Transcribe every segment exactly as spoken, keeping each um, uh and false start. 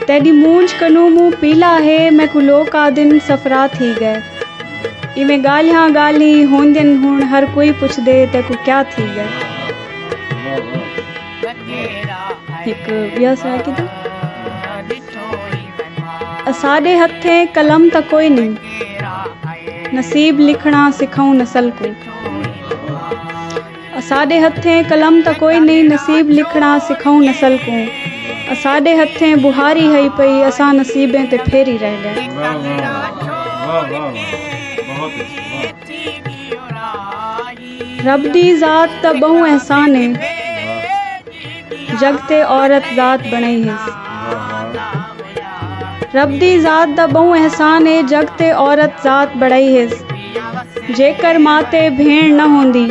تیݙی مونجھ کنوں منہ پیلا ہے، میکوں لوک آہدن صفرا تھی ڳئے۔ ایویں ڳالھیاں ڳالھیں ہوندین ہݨ، ہر کوئی پچھدے تیکوں کیا تھی ڳئے۔ ہک ٻیا سرائیکی دا۔ اساݙے ہتھیں قلم تاں کوئی نئیں، نصیب لکھݨا سکھاؤں نسل کوں۔ اساݙے ہتھیں قلم تاں کوئی نئیں، نصیب لکھݨا سکھاؤں نسل کوں۔ اساݙے ہتھیں بہاری ہئی پئی، اساں نصیبیں تے پھیری رہ ڳئے۔ واہ، واہ، واہ، واہ، واہ، واہ، بہت اچھا، واہ۔ رب دی ذات دا ٻہوں احسان ہے، جڳ تے عورت ذات بݨائی ہس۔ رب دی ذات دا ٻہوں احسان ہے، جڳ تے عورت ذات بݨائی ہس۔ جیکر ماء تے بھیݨ نہ ہوندی،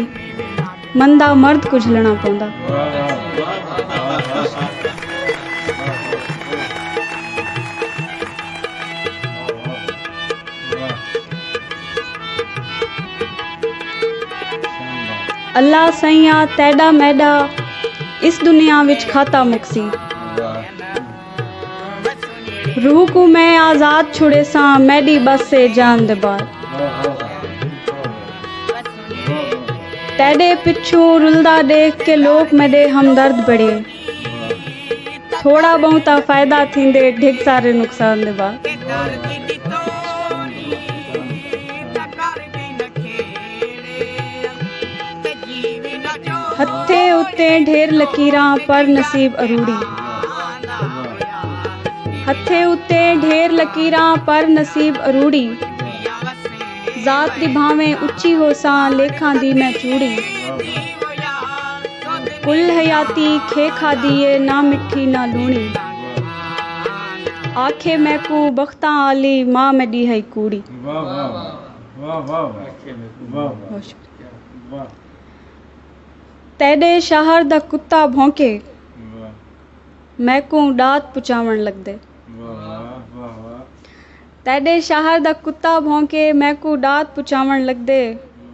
مندا مرد کجھ لݨا پوندا۔ اللہ سئیاں، تیݙا میݙا اس دنیا وچ کھاتا مکسی۔ روح کوں میں آزاد چھڑیساں، میݙی ٻس ہے جان دے بعد۔ تیݙے پچھوں رلدا ݙیکھ کے لوک میݙے ہمدرد بݨے۔ تھوڑا ٻہوں تاں فائدہ تھیندے، ڈھڳ سارے نقصان دے بعد۔ ہتھے اتے ڈھیر لکیراں پر نصیب اروڑی۔ ہتھے اتے ڈھیر لکیراں پر نصیب اروڑی۔ ذات دی بھانویں اچی ہوساں، لیکھاں دی میں چوڑی۔ کل حیاتی کھے کھادی اے، نہ مٹھی نہ لوݨی۔ آکھے میکوں بختاں آلی، ماء میݙی ہئی کوڑی۔ واہ، واہ، واہ۔ واہ، واہ، واہ۔ بہت شکریہ۔ واہ۔ تیݙے شہر دا کتا بھونکے، واہ۔ میکوں ݙات پچاوݨ لڳدے۔ واہ، واہ، واہ، واہ۔ تیݙے شہر دا کتا بھونکے، میکوں ݙات پچاوݨ لڳدے۔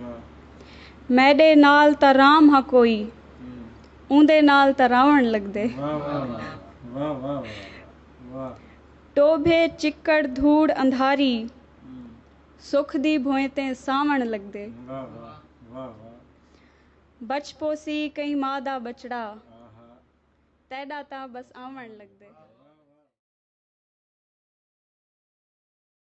واہ۔ میݙے نال تاں رام ہا کوئی، ہوں۔ اوندے نال تاں راوݨ لڳدے۔ واہ، واہ، واہ۔ واہ، واہ، واہ۔ واہ۔ ٹوبھے چکڑ دھوڑ اندھاری، ہوں۔ سکھ دی بھوئیں تے ساوݨ لڳدے۔ واہ، واہ، واہ، واہ۔ بچ پوسی کہیں ماء دا ٻچڑا، آہا۔ تیݙا تاں بس آوݨ لڳدے۔